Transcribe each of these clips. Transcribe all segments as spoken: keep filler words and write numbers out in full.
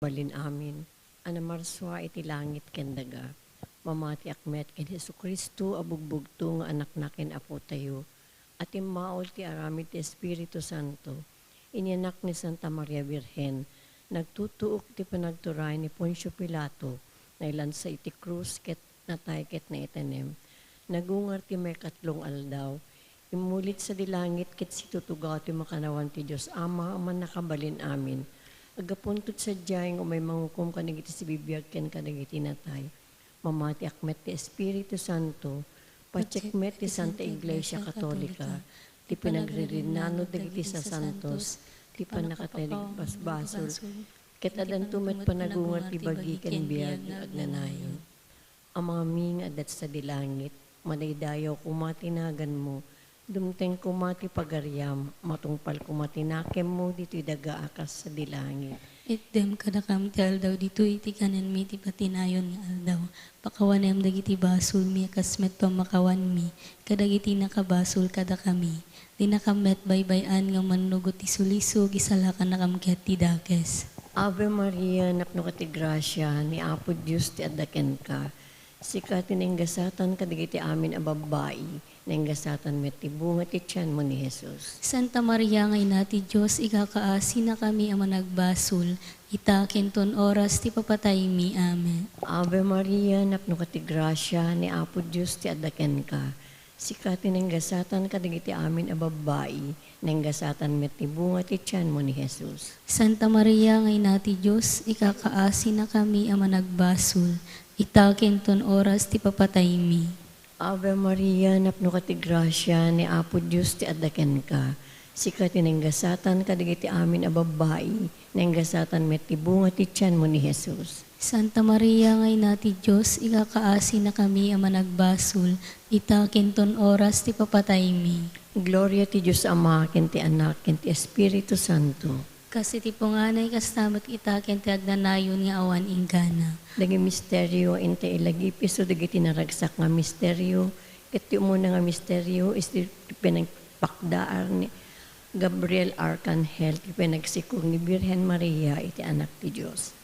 Balin amin a namarsua iti langit ken daga. Mamatiak met ken Jesu-Cristo a bugbugto nga Anakna ken Apotayo, a timmaol ti aramid ti Espiritu Santo, inyanak ni Santa Maria Birhen, nagtutuok iti panagturay ni Poncio Pilato, nailansa iti krus ket natay ket naitanem. Nagungar ti maikatlo nga aldaw, immulit sadi langit ket situtugaw ti makannawan ti Dios Ama a Mannakabalin-amin. Aggapunto sadiay nga umay mangukom kadagiti sibibiag ken kadagiti natay. Mamatiak met ti Espiritu Santo, patiek met ti Santa Iglesia Katolika, ti panagririnnano dagiti sasantos, ti pannakatay dagiti basbasol, ket addanto met panagungar ti bagi ken biag nga agnanayon. Amami nga adda sadi langit, madaydayaw koma ti naganmo, dumteng koma ti pagariam, matungpal koma ti nakemmo ditoy daga a kas sadi langit. Itdem kadakam ti aldaw ditoy ti kanenmi ti patinayon nga aldaw. Pakawanem dagiti basolmi a kas met pammakawanmi kadagiti nakabasol kadakami. Dinakam met baybay-an nga mannugot ti sulisog, isalakannakam ket ti dakes. Ave Maria, napnoka ti grasia, ni Apo Dios ti adda kenka. Sika ti nainggasatan kadagiti amin a babbai, nainggasatan met ti bunga ti tianmo ni Jesus. Santa Maria nga Ina ti Dios, ikakaasinakami a managbasol, ita ken ton oras ti papataymi. Amen. Ave Maria, napnoka ti grasia, ni Apo Dios ti adda kenka. Sika ti nainggasatan kadagiti amin a babbai, nainggasatan met ti bunga ti tianmo ni Jesus. Santa Maria nga Ina ti Dios, ikakaasinakami a managbasol, ita ken ton oras ti papataymi. Ave Maria, napnoka ti grasia, ni Apo Dios ti adda kenka. Sika ti nainggasatan kadagiti amin a babbai, nainggasatan met ti bunga ti tianmo ni Jesus. Santa Maria nga Ina ti Dios, ikakaasinakami a managbasol, ita ken ton oras ti papataymi. Gloria ti Dios Ama, ken ti Anak, ken ti Espiritu Santo. Kas iti punganay, kasta met ita ken ti agnanayon nga awan inggana. Dagiti misterio, inta ilagip isu dagiti naragsak nga misterio, ket ti umuna nga misterio, isu ti pinagpakdaar ni Gabriel Arkanghel, ti panagsikog ni Birhen Maria iti Anak ti Dios.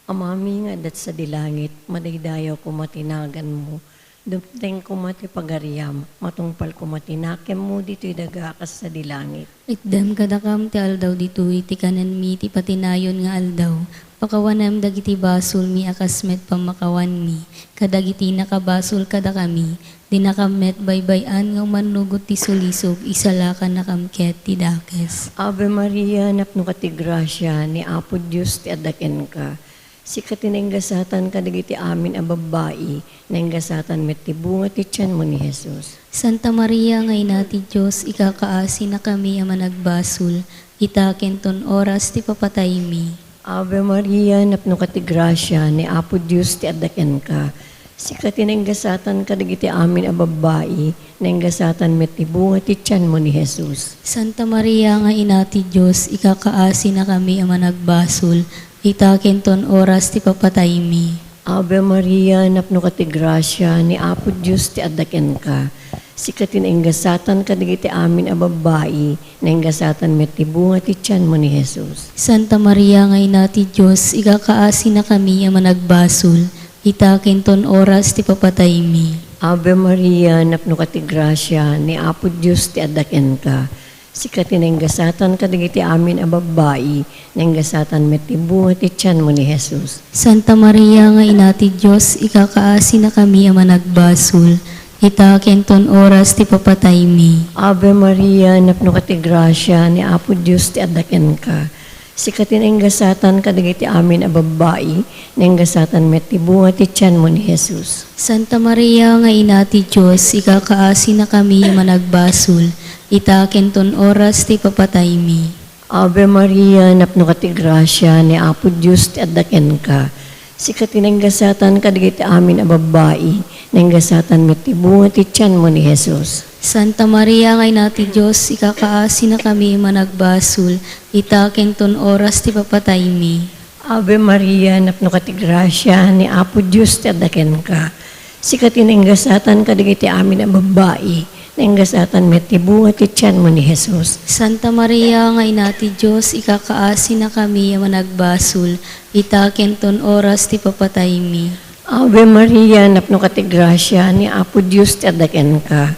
Amami nga adda sadi langit, madaydayaw koma ti naganmo, dumteng koma ti pagariam, matungpal koma ti nakemmo ditoy daga a kas sadi langit. Itdem kadakam ti aldaw ditoy ti kanenmi ti patinayon nga aldaw. Pakawanem dagiti basolmi a kas met pammakawanmi kadagiti nakabasol kadakami. Dinakam met baybay-an nga umannugot ti sulisog, isalakannakam ket ti dakes. Ave Maria, napnoka ti grasia, ni Apo Dios ti adda kenka. Sika ti nainggasatan kadagiti amin a babbai, nainggasatan met ti bunga ti tianmo ni Jesus. Santa Maria nga Ina ti Dios, ikakaasinakami a managbasol, ita ken ton oras ti papataymi. Ave Maria, napnoka ti grasia, ni Apo Dios ti adda kenka. Sika ti nainggasatan kadagiti amin a babbai, nainggasatan met ti bunga ti tianmo ni Jesus. Santa Maria nga Ina ti Dios, ikakaasinakami a managbasol, ita ken ton oras ti papataymi. Ave Maria, napnoka ti grasia, ni Apo Dios ti adda kenka. Sika ti nainggasatan kadagiti amin a babbai, nainggasatan met ti bunga ti tianmo ni Jesus. Santa Maria nga Ina ti Dios, ikakaasinakami a managbasol, ita ken ton oras ti papataymi. Ave Maria, napnoka ti grasia, ni Apo Dios ti adda kenka. Sika ti nainggasatan kadagiti amin a babbai, nainggasatan met ti bunga ti tianmo ni Jesus. Santa Maria nga Ina ti Dios, ikakaasinakami a managbasol, ita ken ton oras ti papataymi. Ave Maria, napnoka ti grasia, ni Apo Dios ti adda kenka. Sika ti nainggasatan kadagiti amin a babbai, nainggasatan met ti bunga ti tianmo ni Jesus. Santa Maria nga Ina ti Dios, ikakaasinakami a managbasol, ita ken ton oras ti papataymi. Ave Maria, napnoka ti grasia, ni Apo Dios ti adda kenka. Sika ti nainggasatan kadagiti amin a babbai, nainggasatan met ti bunga ti tianmo ni Jesus. Santa Maria nga Ina ti Dios, ikakaasinakami a managbasol, ita ken ton oras ti papataymi. Ave Maria, napnoka ti grasia, ni Apo Dios ti adda kenka. Sika ti nainggasatan kadagiti amin a babbai, Naingasatan met ti bunga ti tianmo ni Jesus. Santa Maria nga Ina ti Dios, ikakaasinakami a managbasol, ita ken ton oras ti papataymi. Ave Maria, napnoka ti grasia, ni Apo Dios ti adda kenka.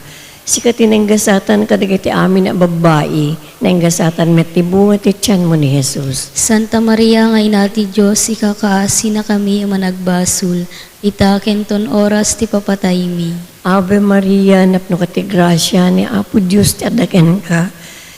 Sika ti naingasatan kadagiti amin a babbai, naingasatan met ti bunga ti tianmo ni Jesus. Santa Maria nga Ina ti Dios, ikakaasinakami a managbasol, ita ken ton oras ti papataymi. Ave Maria, napnoka ti grasia, ni Apo Dios ti adda kenka.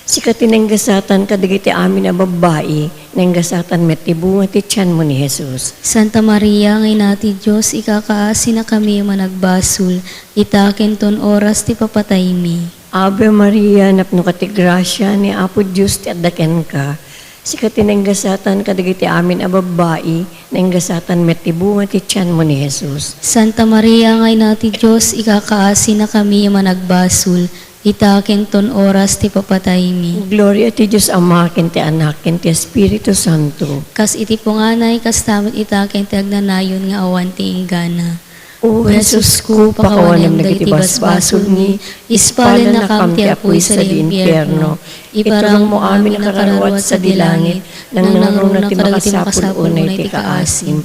Sika ti naingasatan kadagiti amin a babbai, naingasatan met ti bunga ti tianmo ni Jesus. Santa Maria nga Ina ti Dios, ikakaasinakami a managbasol, ita ken ton oras ti papataymi. Ave Maria, napnoka ti grasia, ni Apo Dios ti adda kenka. Sika ti naingasatan kadagiti amin a babbai, naingasatan met ti bunga ti tianmo ni Jesus. Santa Maria nga Ina ti Dios, ikakaasinakami a managbasol, ita ken ton oras ti papataymi. Gloria ti Dios Ama, ken ti Anak, ken ti Espiritu Santo. Kas iti punganay, kasta met ita ken ti agnanayon nga awan ti inggana. O Jesusko, pakawanem dagiti basbasolmi, ispalennakam ti apuy sadi impierno, iparangmo amin a kararuat sadi langit, nangnangruna ti makasapul unay ti kaasim.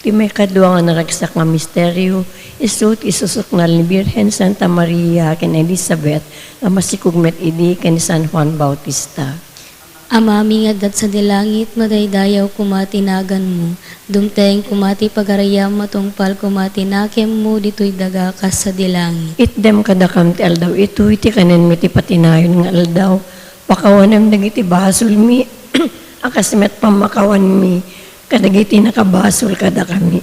Ti maikadua nga naragsak nga misterio, isu ti isusuknal ni Birhen Santa Maria ken Elizabeth, a masikog met idi ken ni San Juan Bautista. Amami nga adda sadi langit, madaydayaw koma ti naganmo. Dumteng koma ti pagariam, matungpal koma ti nakemmo ditoy daga kas sadi langit. Itdem kadakam ti aldaw itoy ti kanenmi ti patinayon nga aldaw. Pakawanem dagiti basolmi, a kas met pammakawanmi kadagiti nakabasol kadakami.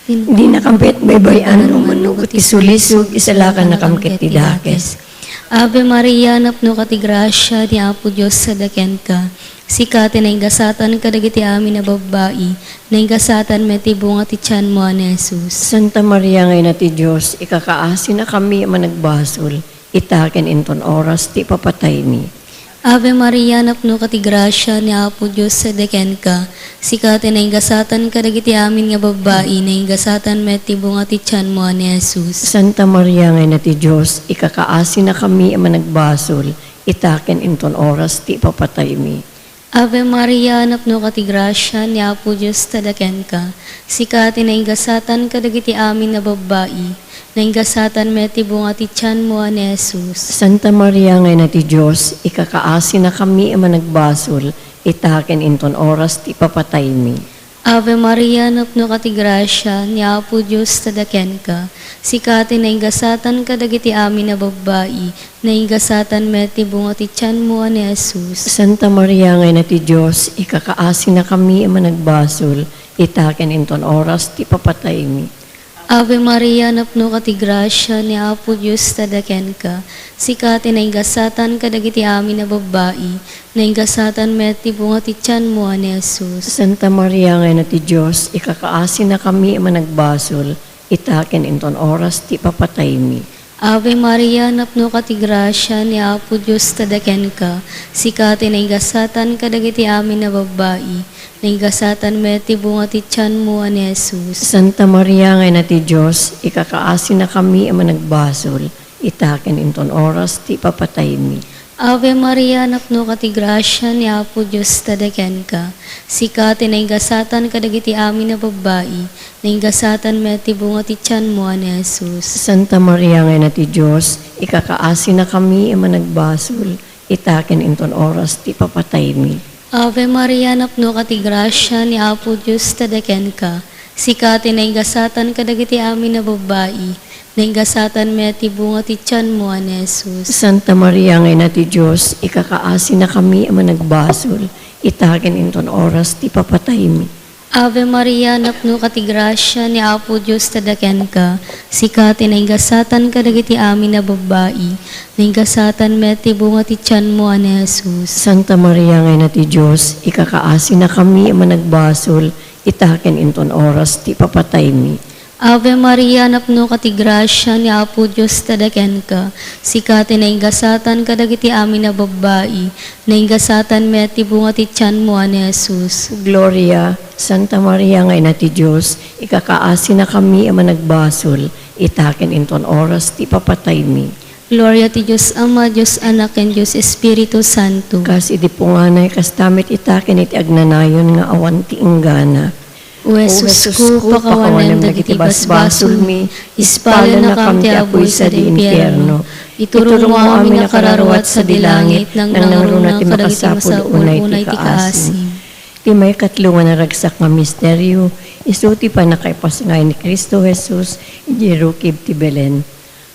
Dinakam pay baybay-an no mano ti sulisog, isalakannakam ket ti dakes. Ave Maria, napnoka ti grasia, ni Apo Dios adda kenka. Sika ti naingasatan kadagiti amin a babbai, naingasatan met ti bunga ti tianmo a ni Jesus. Santa Maria nga Ina ti Dios, ikakaasinakami a managbasol, ita ken inton oras ti papataymi. Ave Maria, napnoka ti grasia, ni Apo Dios adda kenka. Sika ti naingasatan kadagiti amin nga babbai, naingasatan met ti bunga ti tianmo a ni Jesus. Santa Maria nga Ina ti Dios, ikakaasinakami a managbasol, ita ken inton oras ti papataymi. Ave Maria, napnoka ti grasia, ni Apo Dios adda kenka. Sika ti naingasatan kadagiti amin a babbai, naingasatan met ti bunga ti tianmo a ni Jesus. Santa Maria nga Ina ti Dios, ikakaasinakami a managbasol, ita ken inton oras ti papataymi. Ave Maria, napnoka ti grasia, ni Apo Dios adda kenka. Sika ti naingasatan kadagiti amin a babbai, naingasatan met ti bunga ti tianmo a ni Jesus. Santa Maria nga Ina ti Dios, ikakaasinakami a managbasol, ita ken inton oras ti papataymi. Ave Maria, napnoka ti grasia, ni Apo Dios adda kenka. Sika ti naingasatan kadagiti amin a babbai, naingasatan met ti bunga ti tianmo a ni Jesus. Santa Maria nga Ina ti Dios, ikakaasinakami a managbasol, ita ken inton oras ti papataymi. Ave Maria, napnoka ti grasia, ni Apo Dios adda kenka. Sika ti naingasatan kadagiti amin a babbai, naingasatan met ti bunga ti tianmo a ni Jesus. Santa Maria nga Ina ti Dios, ikakaasinakami a managbasol, ita ken inton oras ti papataymi. Ave Maria, napnoka ti grasia, ni Apo Dios adda kenka. Sika ti naingasatan kadagiti amin a babbai, naingasatan met ti bunga ti tianmo a ni Jesus. Santa Maria nga Ina ti Dios, ikakaasinakami a managbasol, ita ken inton oras ti papataymi. Ave Maria, napnoka ti grasia, ni Apo Dios adda kenka. Sika ti naingasatan kadagiti amin a babbai, naingasatan met ti bunga ti tianmo a ni Jesus. Santa Maria nga Ina ti Dios, ikakaasinakami a managbasol, ita ken inton oras ti papataymi. Ave Maria, napnoka ti grasia, ni Apo Dios adda kenka. Sika ti naingasatan kadagiti amin a babbai, naingasatan met ti bunga ti tianmo a ni Jesus. Santa Maria nga Ina ti Dios, ikakaasinakami a managbasol, ita ken inton oras ti papataymi. Ave Maria, napnoka ti grasia, ni Apo Dios adda kenka. Sika ti naingasatan kadagiti amin a babbai, naingasatan met ti bunga ti tianmo a ni Jesus. Gloria, Santa Maria nga Ina ti Dios, ikakaasinakami a managbasol, ita ken inton oras ti papataymi. Gloria ti Dios Ama, Dios Anak, ken Dios Espiritu Santo. Kas idi punganay, kasta met ita ken iti agnanayon nga awan ti inggana. O Jesusko, pakawanem dagiti basbasolmi, ispalennakam ti apuy sadi impierno. Iturongmo amin a kararua sadi langit, nangnangruna ti makasapul unay ti kaasim. Ti maikatlo nga naragsak nga misterio, isu ti pannakaipasngay ni Cristo Jesus idiay rukib ti Belen.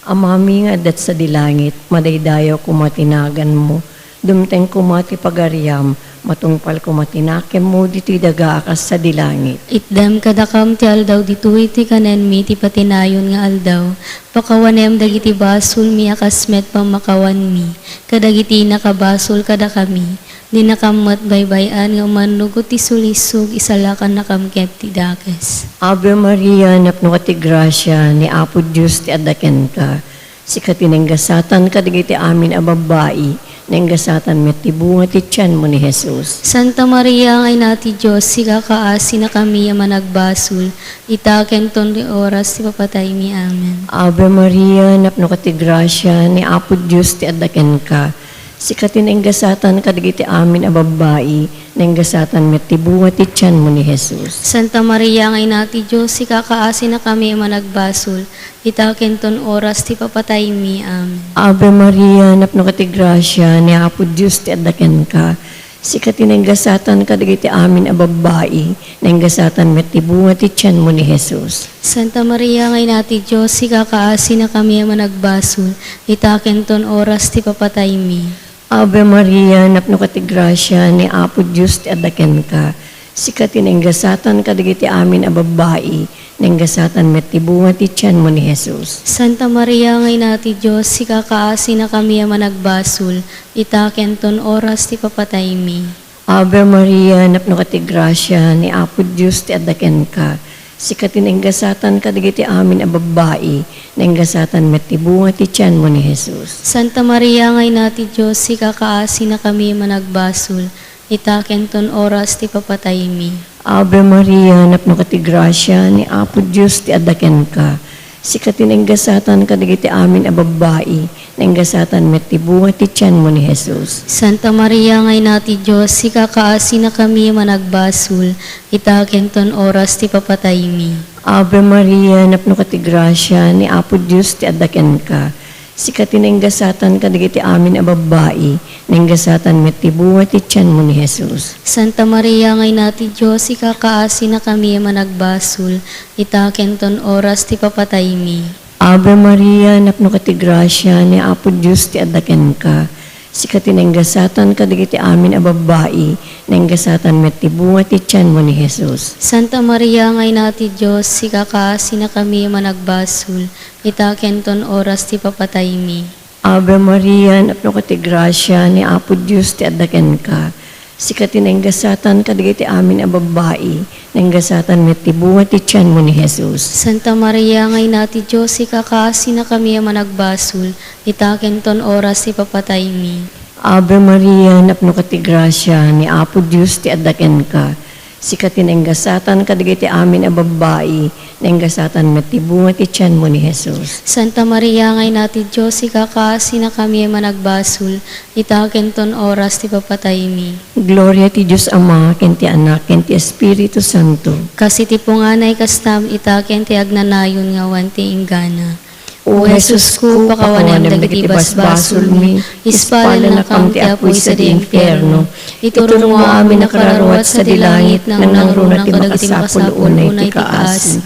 Amami nga adda sadi langit, madaydayaw koma ti naganmo, dumteng koma ti pagariam, matungpal koma ti nakemmo ditoy daga a kas sadi langit. Itdem kadakam ti aldaw ditoy ti kanenmi ti patinayon nga aldaw. Pakawanem dagiti basolmi a kas met pammakawanmi kadagiti nakabasol kadakami. Dinakam met baybay-an nga umannugot ti sulisog, isalakannakam ket ti dakes. Ave Maria, napnoka ti grasia, ni Apo Dios ti adda kenka. Sika ti nainggasatan kadagiti amin a babbai, nainggasatan met ti bunga ti tianmo ni Jesus. Santa Maria nga Ina ti Dios, sika kaasinakami a managbasol, ita ken ton ti oras ti papataymi. Amen. Ave Maria, napnoka ti grasia, ni Apo Dios ti adda kenka. Sika ti nainggasatan kadagiti amin a babbai, nainggasatan met ti bunga ti tianmo ni Jesus. Santa Maria nga Ina ti Dios, sika kaasinakami a managbasol, ita ken ton oras ti papataymi. Amen. Ave Maria, napnoka ti grasia, ni Apo Dios ti adda kenka. Sika ti nainggasatan kadagiti amin a babbai, nainggasatan met ti bunga ti tianmo ni Jesus. Santa Maria nga Ina ti Dios, sika kaasinakami a managbasol, ita ken ton oras ti papataymi. Ave Maria, napnoka ti grasia, ni Apo Dios ti adda kenka. Sika ti nainggasatan kadagiti amin a babbai, nainggasatan met ti bunga ti tianmo ni Jesus. Santa Maria nga Ina ti Dios, sika kaasinakami a managbasol, ita ken ton oras ti papataymi. Ave Maria, napnoka ti grasia, ni Apo Dios ti adda kenka. Sika ti nainggasatan kadagiti amin a babbai, nainggasatan met ti bunga ti tianmo ni Jesus. Santa Maria nga Ina ti Dios, sika kaasinakami a managbasol, ita ken ton oras ti papataymi. Ave Maria, napnoka ti grasia, ni Apo Dios ti adda kenka. Sika ti nainggasatan kadagiti amin a babbai, nainggasatan met ti bunga ti tianmo ni Jesus. Santa Maria nga Ina ti Dios, sika kaasinakami a managbasol, ita ken ton oras ti papataymi. Ave Maria, napnoka ti grasia, ni Apo Dios ti adda kenka. Sika ti nainggasatan kadagiti amin a babbai, nainggasatan met ti bunga ti tianmo ni Jesus. Santa Maria nga Ina ti Dios, sika kaasinakami a managbasol, ita ken ton oras ti papataymi. Ave Maria, napnoka ti grasia, ni Apo Dios ti adda kenka. Sika ti nainggasatan kadagiti amin a babbai, nainggasatan met ti bunga ti tianmo ni Jesus. Santa Maria nga Ina ti Dios, sika kaasinakami a managbasol, ita ken ton oras ti papataymi. Ave Maria, napnoka ti grasia, ni Apo Dios ti adda kenka. Sika ti nainggasatan kadagiti amin a babbai, nainggasatan met ti bunga ti tianmo ni Jesus. Santa Maria nga Ina ti Dios, sika kaasinakami a managbasol, ita ken ton oras ti papataymi. Ave Maria, napnoka ti grasia, ni Apo Dios ti adda kenka. Sika ti nainggasatan kadagiti amin a babbai, nainggasatan met ti bunga ti tianmo ni Jesus. Santa Maria nga Ina ti Dios, sika kaasinakami a managbasol, ita ken ton oras ti papataymi. Gloria ti Dios Ama, ken ti Anak, ken ti Espiritu Santo. Kas iti punganay, kasta met ita ken ti agnanayon nga awan ti inggana. O Jesusko, pakawanem dagiti basbasolmi, ispalennakam ti apuy sadi impierno. Iturongmo amin a kararua sadi langit, nangnangruna kadagiti makasapul unay ti kaasim.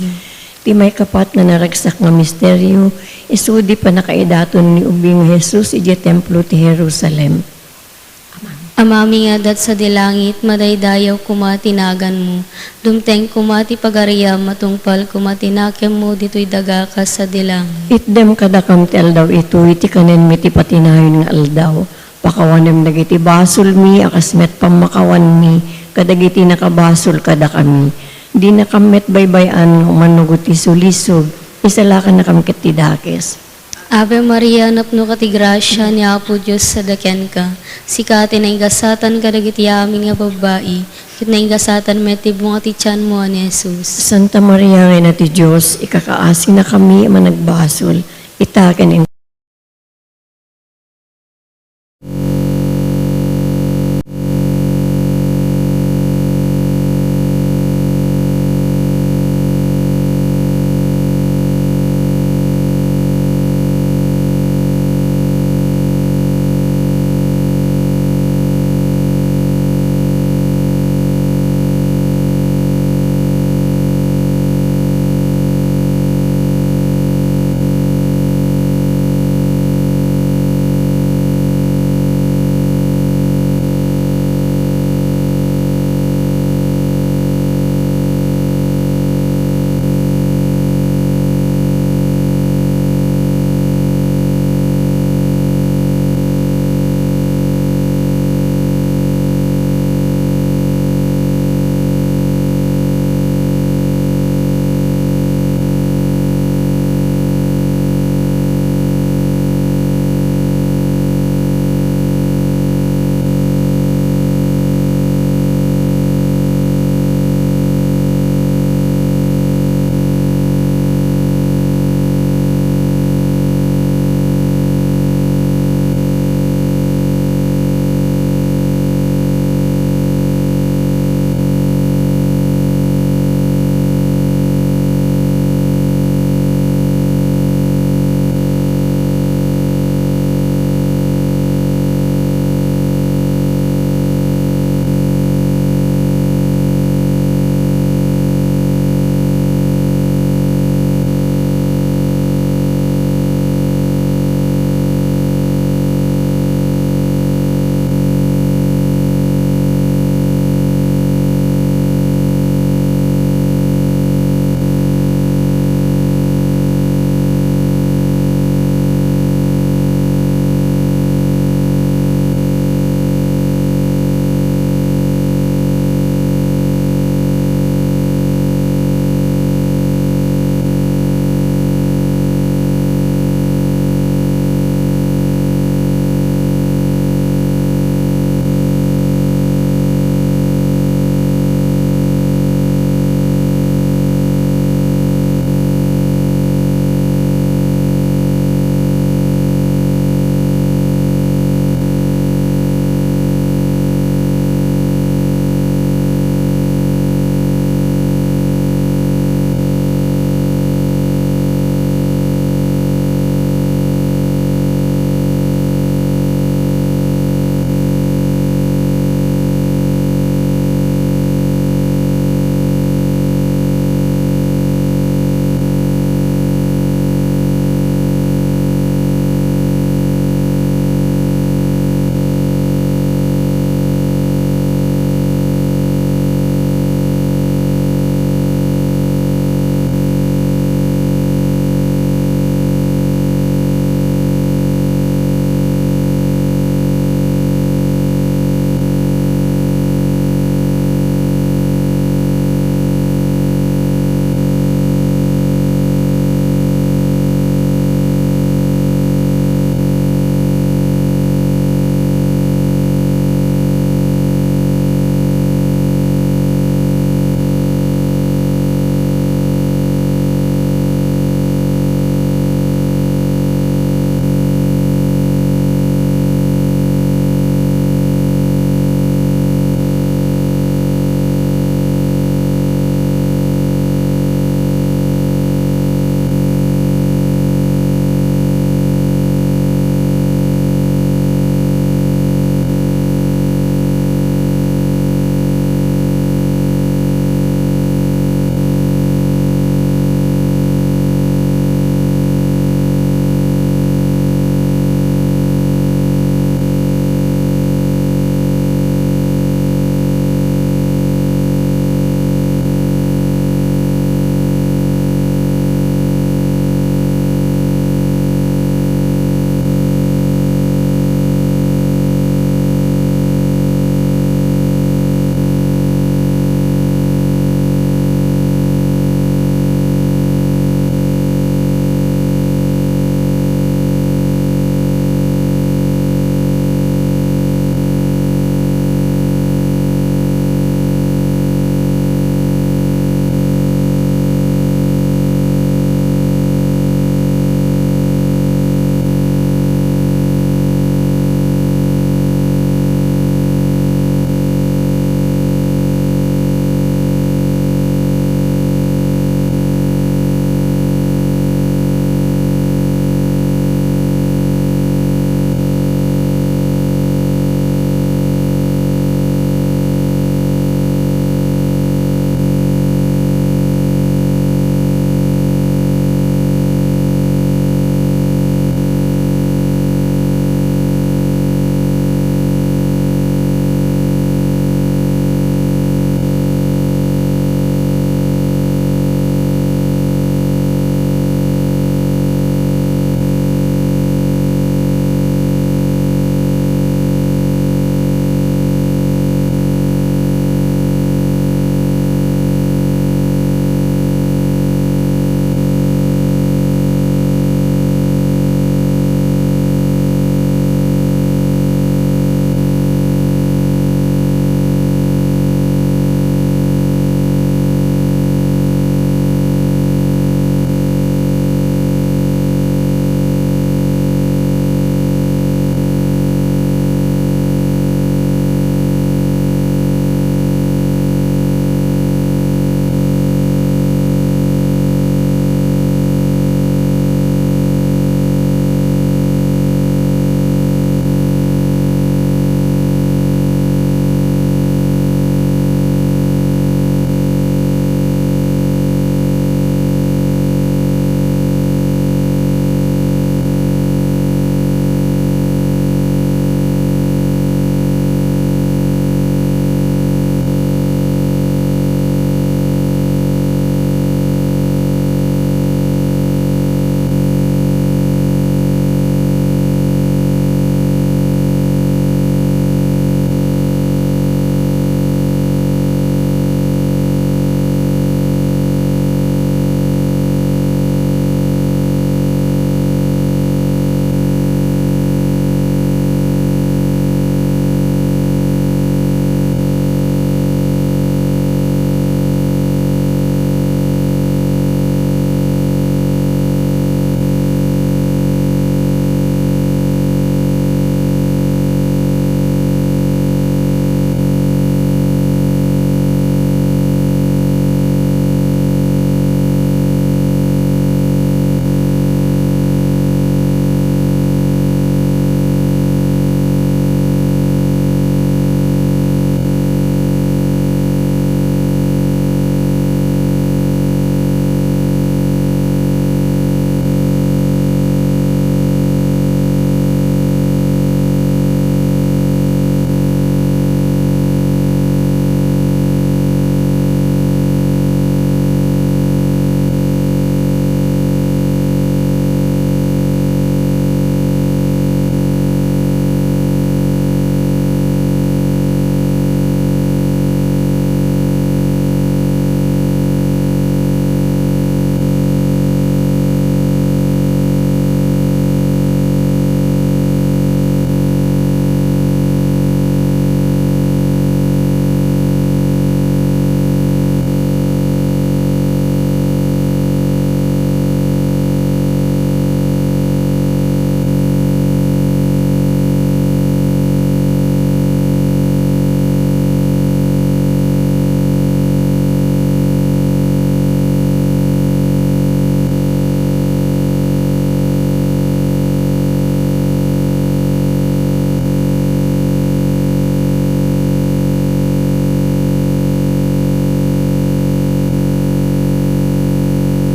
Ti maikapat nga naragsak nga misterio, isu di pannakaidaton ni ubing ni Jesus idiay templo ti Jerusalem. Amami nga adda sadi langit, madaydayaw koma ti naganmo. Dumteng koma ti pagariam, matungpal koma ti nakemmo ditoy daga kas sadi langit. Itdem kadakam ti aldaw itoy ti kanenmi ti patinayon nga aldaw. Pakawanem dagiti basolmi a kas met pammakawanmi kadagiti nakabasol kadakami. Dinakam met baybay-an nga umannugot ti sulisog, isalakannakam ket ti dakes. Ave Maria, napnoka ti grasia, ni Apo Dios adda kenka. Sika ti nainggasatan kadagiti amin nga babbai, ket nainggasatan met ti bunga ti tianmo a ni Jesus. Santa Maria nga Ina ti Dios, ikakaasinakami a managbasol, ita ken